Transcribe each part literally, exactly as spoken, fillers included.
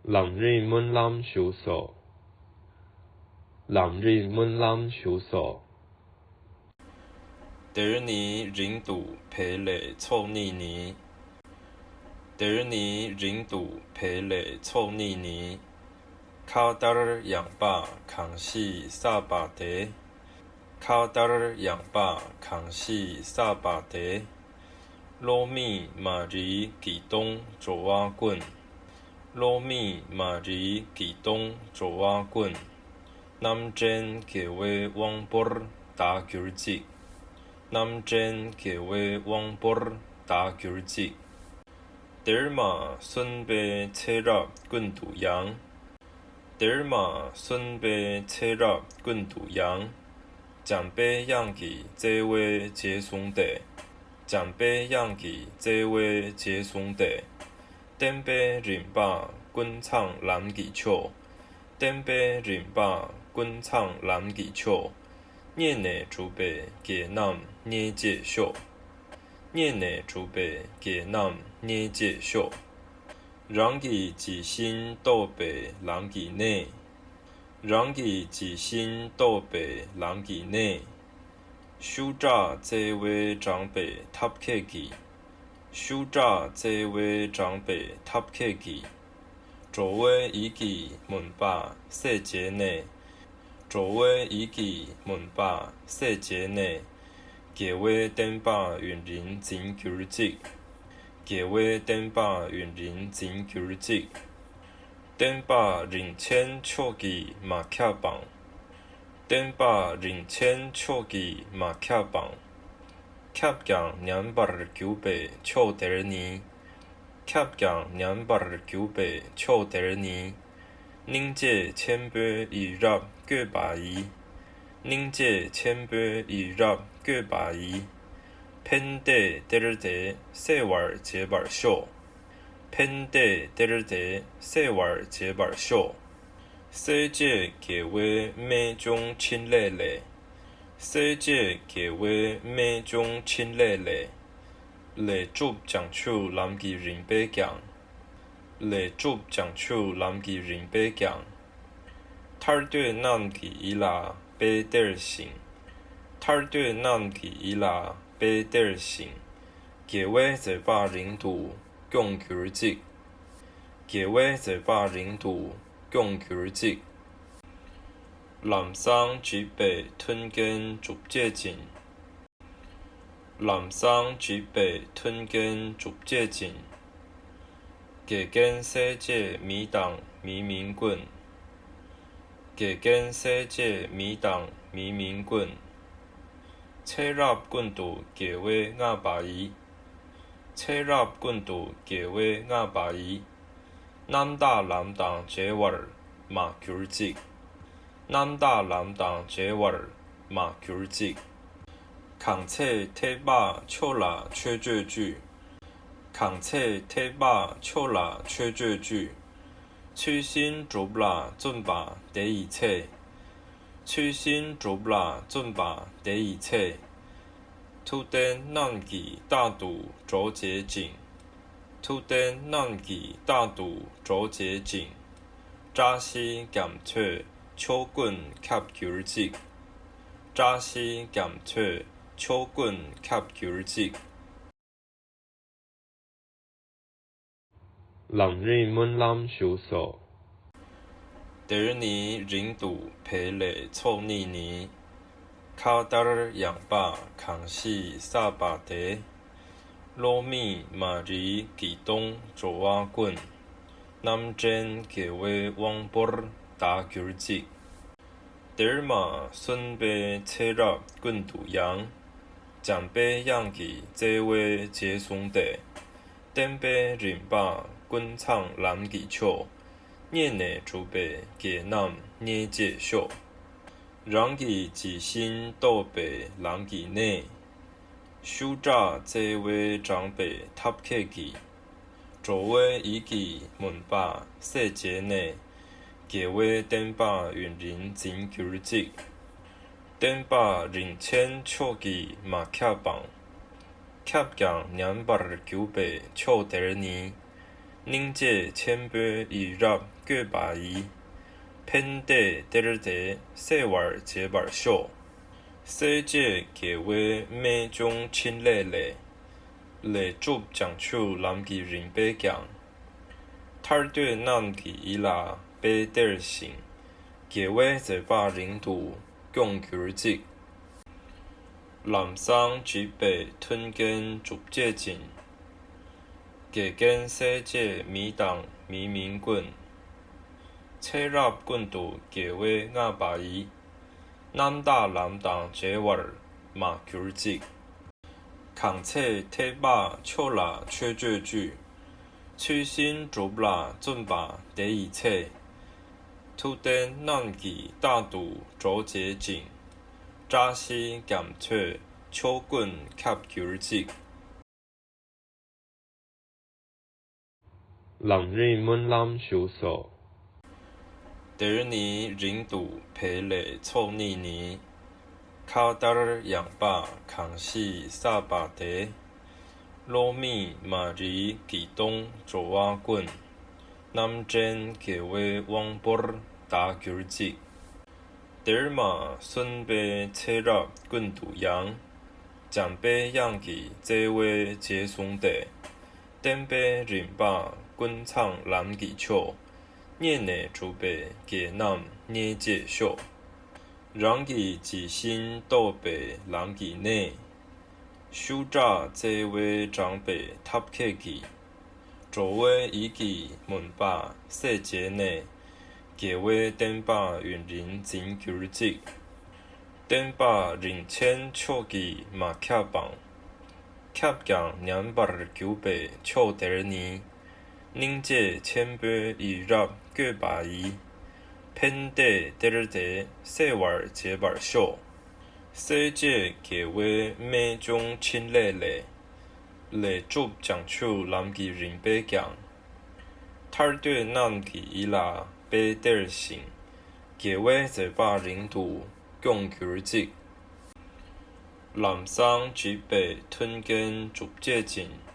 ལམ་རིམ་སྨོན་ལམ་ཞུ་སོ། ལམ་རིམ་སྨོན་ལམ་ཞུ་སོ། དེ་རིང་ནི་རིང་དུ་བས་ལས་ཚོགས་གཉིས་ནི། དེ་རིང་ནི་རིང་དུ་བས་ལས་ཚོགས་གཉིས་ནི། ཁ་ལྟར་ཡངས་པ་གང་ཞིག་བསགས་པ་དེ། ཁ་ལྟར་ཡངས་པ་གང་ཞིག་བསགས་པ་དེ། གློག་མིག་མ་རིག་གིས་སྟོང་འགྲོ་བ་ཀུན། གློག་མིག་མ་རིག་གིས་སྟོང་འགྲོ་བ་ཀུན། རྣམ་འདྲེན་དགེ་བའི་དབང་པོར་བདག་གྱུར་ཅིག། རྣམ་འདྲེན་དགེ་བའི་དབང་པོར་བདག་གྱུར་ཅིག། སྡེར་མ་གསུམ་པའི་ཚེ་རབས་ཀུན་ཏུ་ཡང་། སྡེར་མ་གསུམ་པའི་ཚེ་རབས་ཀུན་ཏུ་ཡང་། འཇམ་པའི་དབྱངས་ཀྱི་བརྩེ་བས་རྗེས་བཟུང་སྟེ། འཇམ་པའི་དབྱངས་ཀྱི་བརྩེ་བས་རྗེས་བཟུང་སྟེ། བསྟན་པའི་རིམ་པ་ཀུན་ཚང་ལམ་གྱི་མཆོག། བསྟན་པའི་རིམ་པ་ཀུན་ཚང་ལམ་གྱི་མཆོག། བརྙེས་ནས་གྲུབ་པའི་དགེ་རྣམས་བརྙེས་བྱས་ཤོག། བརྙེས་ནས་གྲུབ་པའི་དགེ་རྣམས་བརྙེས་བྱས་ཤོག། རང་གི་ཇི་བཞིན་རྟོགས་པའི་ལམ་གྱི་གནད། རང་གི་ཇི་བཞིན་རྟོགས་པའི་ལམ་གྱི་གནད། ཤུགས་དྲག་བརྩེ་བས་དྲངས་པའི་ཐབས་མཁས་ཀྱིས། ཤུགས་དྲག་བརྩེ་བས་དྲངས་པའི་ཐབས་མཁས་ཀྱིས། འགྲོ་བའི་ཡིད་ཀྱི་མུན་པ་བསལ་བྱས་ནས། འགྲོ་བའི་ཡིད་ཀྱི་མུན་པ་བསལ་བྱས་ནས། དགེ་བའི་བསྟན་པ་ཡུན་རིང་འཛིན་གྱུར་ཅིག། དགེ་བའི་བསྟན་པ་ཡུན་རིང་འཛིན་གྱུར་ཅིག། བསྟན་པ་རིན་ཆེན་མཆོག་གིས་མ་ཁྱབ་པའང་། བསྟན་པ་རིན་ཆེན་མཆོག་གིས་མ་ཁྱབ་པའང་། ཁྱབ་ཀྱང་ཉམས་པར་གྱུར་པའི་ཕྱོགས་དེར་ནི། ཁྱབ་ཀྱང་ཉམས་པར་གྱུར་པའི་ཕྱོགས་དེར་ནི། སྙིང་རྗེ་ཆེན་པོའི་ཡིད་རབ་བཀོད་པ་ཡིས། སྙིང་རྗེ་ཆེན་པོའི་ཡིད་རབ་བཀོད་པ་ཡིས། ཕན་བདེ་གཏེར་དེ་གསལ་བར་བྱེད་པར་ཤོག། ཕན་བདེ་གཏེར་དེ་གསལ་བར་བྱེད་པར་ཤོག། སྲས་བཅས་དགེ་བའི་རྨད་བྱུང་ཕྲིན་ལས་ལས། སྲས་བཅས་དགེ་བའི་རྨད་བྱུང་ཕྲིན་ལས་ལས། ལས་གྲུབ་བྱང་ཆུབ་ལམ་གྱི་རིམ་པས་ཀྱང་། ལས་གྲུབ་བྱང་ཆུབ་ལམ་གྱི་རིམ་པས་ཀྱང་། ཐར་འདོད་རྣམས་ཀྱི་ཡིད་ལ་དཔེ་སྟེར་ཞིང་། ཐར་འདོད་རྣམས་ཀྱི་ཡིད་ལ་དཔེ་སྟེར་ཞིང་། དགེ་བའི་མཛད་པ་རིང་དུ་སྐྱོང་གྱུར་ཅིག། དགེ་བའི་མཛད་པ་རིང་དུ་སྐྱོང་གྱུར་ཅིག། ལམ་སྲང་འཇིགས་པའི་མཐུན་རྐྱེན་སྒྲུབ་བྱེད་ཅིང་། ལམ་སྲང་འཇིགས་པའི་མཐུན་རྐྱེན་སྒྲུབ་བྱེད་ཅིང་། དགེ་རྒན་སྲས་བཅས་མི་དང་མི་མིན་ཀུན། དགེ་རྒན་སྲས་བཅས་མི་དང་མི་མིན་ཀུན། ཚེ་རབས་ཀུན་ཏུ་དགེ་བས་བསྔགས་པ་ཡིས། ཚེ་རབས་ཀུན་ཏུ་དགེ་བས་བསྔགས་པ་ཡིས། རྣམ་དག་ལམ་དང་བྲལ་བར་མ་གྱུར་ཅིག། རྣམ་དག་ལམ་དང་བྲལ་བར་མ་གྱུར་ཅིག། གང་ཚེ་ཐེག་པ་མཆོག་ལ་མཆོད་བརྗོད་བཅུད། གང་ཚེ་ཐེག་པ་མཆོག་ལ་མཆོད་བརྗོད་བཅུད། ཚུལ་བཞིན་སྒྲུབ་ལ་བརྩོན་པ་དེ་ཡི་ཚེ། ཚུལ་བཞིན་སྒྲུབ་ལ་བརྩོན་པ་དེ་ཡི་ཚེ། ཐུབ་བསྟན་རྣམས་ཀྱིས་རྟག་ཏུ་གྲོགས་བྱེད་ཅིང་། ཐུབ་བསྟན་རྣམས་ཀྱིས་རྟག་ཏུ་གྲོགས་བྱེད་ཅིང་། བཀྲ་ཤིས་རྒྱ་མཚོས་ཕྱོགས་ཀུན་ཁྱབ་གྱུར་ཅིག། བཀྲ་ཤིས་རྒྱ་མཚོས་ཕྱོགས་ཀུན་ཁྱབ་གྱུར་ཅིག། ལམ་རིམ་སྨོན་ལམ་ཞུ་སོ། དེར་ནི་རིང་དུ་བས་ལས་ཚོགས་གཉིས་ནི། ཁ་ལྟར་ཡངས་པ་གང་ཞིག་བསགས་པ་དེ། གློག་མིག་མ་རིག་གིས་སྟོང་འགྲོ་བ་ཀུན། རྣམ་འདྲེན་དགེ་བའི་དབང་པོར་བདག་གྱུར་ཅིག། སྡེར་མ་གསུམ་པའི་ཚེ་རབས་ཀུན་ཏུ་ཡང་། འཇམ་པའི་དབྱངས་ཀྱི་བརྩེ་བས་རྗེས་བཟུང་སྟེ། བསྟན་པའི་རིམ་པ་ཀུན་ཚང་ལམ་གྱི་མཆོག། བརྙེས་ནས་གྲུབ་པའི་དགེ་རྣམས་བརྙེས་བྱས་ཤོག། རང་གི་ཇི་བཞིན་རྟོགས་པའི་ལམ་གྱི་གནད། ཤུགས་དྲག་བརྩེ་བས་དྲངས་པའི་ཐབས་མཁས་ཀྱིས། འགྲོ་བའི་ཡིད་ཀྱི་མུན་པ་བསལ་བྱས་ནས། དགེ་བའི་བསྟན་པ་ཡུན་རིང་འཛིན་གྱུར་ཅིག། བསྟན་པ་རིན་ཆེན་མཆོག་གིས་མ་ཁྱབ་པའང་། ཁྱབ་ཀྱང་ཉམས་པར་གྱུར་པའི་ཕྱོགས་དེར་ནི། སྙིང་རྗེ་ཆེན་པོས་ཡིད་རབ་བསྐྱོད་པ་ཡིས། ཕན་བདེའི་གཏེར་དེ་གསལ་བར་བྱེད་པར་ཤོག། སྲས་བཅས་དགེ་བའི་རྨད་བྱུང་ཕྲིན་ལས་ལས། ལས་གྲུབ་བྱང་ཆུབ་ལམ་གྱི་རིམ་པས་ཀྱང་། ཐར་འདོད་རྣམས་ཀྱི་ཡིད་ལ་དཔེ་སྟེར་ཞིང་། དགེ་བའི་མཛད་པ་རིང་དུ་སྐྱོང་གྱུར་ཅིག། ལམ་སྲང་འཇིགས་པའི་མཐུན་རྐྱེན་འཇུག་བྱེད་ཅིང་། འགལ་རྐྱེན་སེལ་བྱེད་མི་དང་མི་མིན་ཀུན། ཚེ་རབས་ཀུན་ཏུ་རྒྱལ་བས་བསྔགས་པ་ཡི། རྣམ་དག་ལམ་དང་བྲལ་བར་མ་གྱུར་ཅིག། གང་ཚེ་ཐེག་པ་མཆོག་ལ་མཆོད་བརྗོད་བཅུད། ཚུལ་བཞིན་སྒྲུབ་ལ་བརྩོན་པ་དེ་ཡི་ཚེ། ཐུབ་བསྟན་རྣམས་ཀྱིས་རྟག་ཏུ་གྲོགས་བྱེད་ཅིང་། བཀྲ་ཤིས་རྒྱ་མཚོས་ཕྱོགས་ཀུན་ཁྱབ་གྱུར་ཅིག། ལམ་རིམ་སྨོན་ལམ་བཞུགས་སོ། དེར་ནི་རིང་དུ་འཕེལ་བའི་ཚོགས་གཉིས་ནི། ཁ་ལྟར་ཡངས་པ་གང་ཞིག་བསགས་པ་དེ། གློག་མིག་མ་རིག་གིས་སྟོང་འགྲོ་བ་ཀུན། རྣམ་འདྲེན་དགེ་བའི་དབང་པོར་བདག་གྱུར་ཅིག། དེར་མ་སོན་པའི་ཚེ་རབས་ཀུན་ཏུ་ཡང་། འཇམ་པའི་དབྱངས་ཀྱི་བརྩེ་བས་རྗེས་བཟུང་སྟེ། བསྟན་པའི་རིམ་པ་ཀུན་ཚང་ལམ་གྱི་མཆོག། རྙེད་ནས་གྲུབ་པའི་དགེ་རྣམས་རྙེད་བྱེད་ཤོག། རང་གི་ཇི་བཞིན་རྟོགས་པའི་ལམ་གྱི་གནད། ཤུགས་དྲག་བརྩེ་བས་དྲངས་པའི་ཐབས་མཁས་ཀྱིས། འགྲོ་བའི་ཡིད་ཀྱི་མུན་པ་སེལ་བྱས་ནས། རྒྱལ་བའི་བསྟན་པ་ཡུན་རིང་འཛིན་གྱུར་ཅིག། བསྟན་པ་རིན་ཆེན་མཆོག་གིས་མ་ཁྱབ་པའང་། ཁྱབ་ཀྱང་ཉམས་པར་གྱུར་པའི་ཕྱོགས་དེར་ནི། སྙིང་རྗེ་ཆེན་པོས་ཡིད་རབ་བསྐྱོད་པ་ཡིས། ཕན་བདེའི་གཏེར་དེ་གསལ་བར་བྱེད་པར་ཤོག། སྲས་བཅས་དགེ་བའི་རྨད་བྱུང་ཕྲིན་ལས་ལས། ལས་གྲུབ་བྱང་ཆུབ་ལམ་གྱི་རིམ་པས་ཀྱང་། ཐར་འདོད་རྣམས་ཀྱི་ཡིད་ལ་དཔེ་སྟེར་ཞིང་། དགེ་བའི་མཛད་པ་རིང་དུ་སྐྱོང་གྱུར་ཅིག། ལམ་སྲང་འཇིགས་པའི་མཐུན་རྐྱེན་འཇུག་བྱེད་ཅིང་།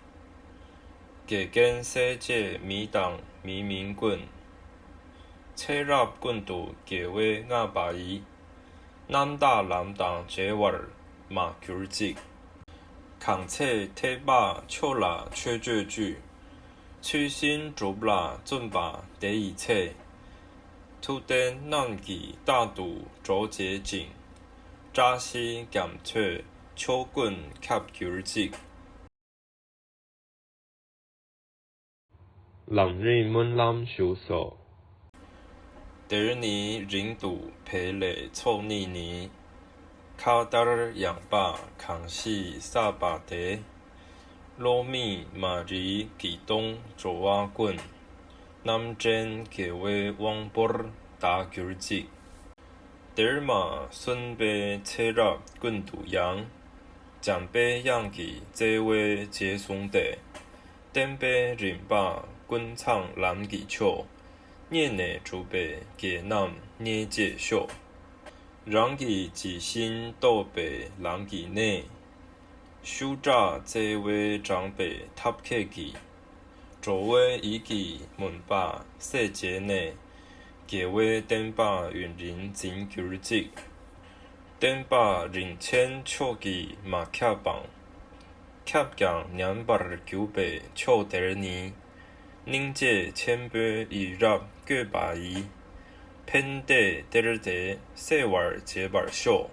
འགལ་རྐྱེན་སེལ་བྱེད་མི་དང་མི་མིན་ཀུན། ཚེ་རབས་ཀུན་ཏུ་རྒྱལ་བས་བསྔགས་པ་ཡི། རྣམ་དག་ལམ་དང་བྲལ་བར་མ་གྱུར་ཅིག། གང་ཚེ་ཐེག་པ་མཆོག་ལ་མཆོད་བརྗོད་བཅུད། ཚུལ་བཞིན་སྒྲུབ་ལ་བརྩོན་པ་དེ་ཡི་ཚེ། ཐུབ་བསྟན་རྣམས་ཀྱིས་རྟག་ཏུ་གྲོགས་བྱེད་ཅིང་། བཀྲ་ཤིས་རྒྱ་མཚོས་ཕྱོགས་ཀུན་ཁྱབ་གྱུར་ཅིག། ལམ་རིམ་སྨོན་ལམ་བཞུགས་སོ། དེར་ནི་རིང་དུ་འཕེལ་བའི་ཚོགས་གཉིས་ནི། ཁ་ལྟར་ཡངས་པ་གང་ཞིག་བསགས་པ་དེ། གློག་མིག་མ་རིག་གིས་སྟོང་འགྲོ་བ་ཀུན། རྣམ་འདྲེན་དགེ་བའི་དབང་པོར་བདག་གྱུར་ཅིག། དེར་མ་སོན་པའི་ཚེ་རབས་ཀུན་ཏུ་ཡང་། འཇམ་པའི་དབྱངས་ཀྱི་བརྩེ་བས་རྗེས་བཟུང་སྟེ། བསྟན་པའི་རིམ་པ་ཀུན་ཚང་ལམ་གྱི་མཆོག། རྙེད་ནས་གྲུབ་པའི་དགེ་རྣམས་རྙེད་བྱེད་ཤོག། རང་གི་ཇི་བཞིན་རྟོགས་པའི་ལམ་གྱི་གནད། ཤུགས་དྲག་བརྩེ་བས་དྲངས་པའི་ཐབས་མཁས་ཀྱིས། འགྲོ་བའི་ཡིད་ཀྱི་མུན་པ་སེལ་བྱས་ནས། རྒྱལ་བའི་བསྟན་པ་ཡུན་རིང་འཛིན་གྱུར་ཅིག། བསྟན་པ་རིན་ཆེན་མཆོག་གིས་མ་ཁྱབ་པའང་། ཁྱབ་ཀྱང་ཉམས་པར་གྱུར་པའི་ཕྱོགས་དེར་ནི། སྙིང་རྗེ་ཆེན་པོས་ཡིད་རབ་བསྐྱོད་པ་ཡིས། ཕན་བདེའི་གཏེར་དེ་གསལ་བར་བྱེད་པར་ཤོག།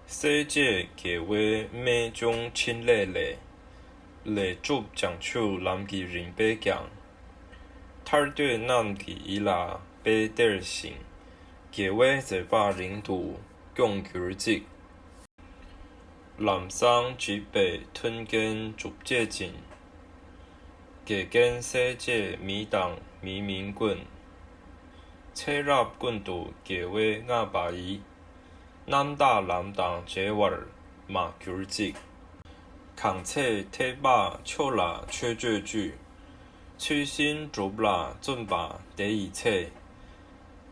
སྲས་བཅས་དགེ་བའི་རྨད་བྱུང་ཕྲིན་ལས་ལས། ལས་གྲུབ་བྱང་ཆུབ་ལམ་གྱི་རིམ་པས་ཀྱང་། ཐར་འདོད་རྣམས་ཀྱི་ཡིད་ལ་དཔེ་སྟེར་ཞིང་། དགེ་བའི་མཛད་པ་རིང་དུ་སྐྱོང་གྱུར་ཅིག། ལམ་སྲང་འཇིགས་པའི་མཐུན་རྐྱེན་འཇུག་བྱེད་ཅིང་། འགལ་རྐྱེན་སེལ་བྱེད་མི་དང་མི་མིན་ཀུན། ཚེ་རབས་ཀུན་ཏུ་རྒྱལ་བས་བསྔགས་པ་ཡི། རྣམ་དག་ལམ་དང་བྲལ་བར་མ་གྱུར་ཅིག། གང་ཚེ་ཐེག་པ་མཆོག་ལ་མཆོད་བརྗོད་བཅུད། ཚུལ་བཞིན་སྒྲུབ་ལ་བརྩོན་པ་དེ་ཡི་ཚེ།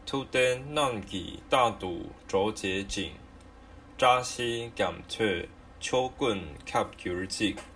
ཐུབ་བསྟན་རྣམས་ཀྱིས་རྟག་ཏུ་གྲོགས་བྱེད་ཅིང་། བཀྲ་ཤིས་རྒྱ་མཚོས་ཕྱོགས་ཀུན་ཁྱབ་གྱུར་ཅིག།